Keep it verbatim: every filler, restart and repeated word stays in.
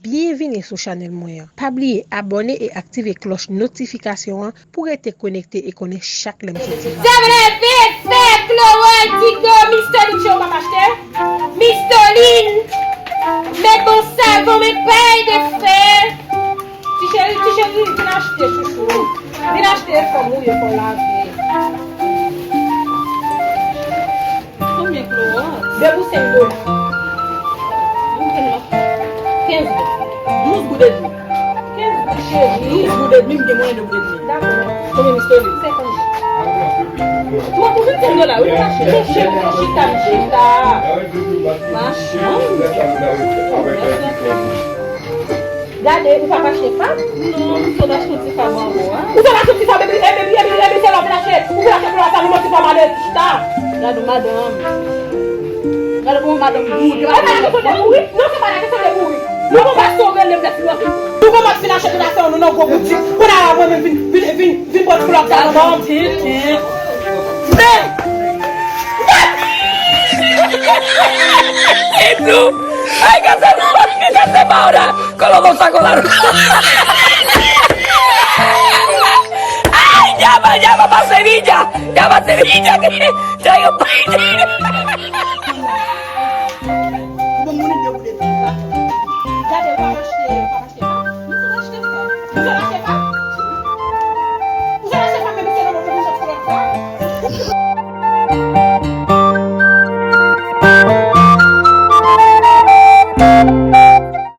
Byenvini sou chanèl mwen an. Pa bliye abòne e aktive klòch notifikasyon an pou rete konekte e konnen chak lè m soti. Sa vle fè fè Chloé, Digo, Mister Lin, yo pa achte? Mister Lin, men bon savon, men pay de fè. Ti cheri, ti cheri, vin achte chouchou. Vin achte fò mouye, fò lave. Konbyen Klowòks? De pou senk dola. Mwen te lòk. Kenz goud. Douz goud edmi. Kenz goud, cheri. Douz goud edmi, m gen mwayen de goud edmi. Dakò. Konbyen Mister Lin? Senkant. Mwen pou vennsenk dola, wi, m achte. Cheri, chita, m chita. Machann. Mèsi anpil. Gade, ou pa mache fab? Non, m sot achte yon ti fab anwo a. Ou sot achte yon ti fab, epi, epi, epi, epi, se la ou vin achte. Ou vin achte pou la fab, yon ti fab ale chita. Gade yon madanm. Gade yon madanm bouri. E pa kesyon de bouri. Non, se pa kesyon de bouri. Non, bon, paske ou rele m lè fini. Nou kòmanse fin achte tout afè nou nan gwo boutik. Kounye a, mwen menm vin, vin, vin, vin pran ti flòk sa nan men. Men! Ay, gade sa, gade sa, gade sa. Coloco saco largo. Ay, llama, llama pa Sevilla. Llama Sevilla. Traigo pa.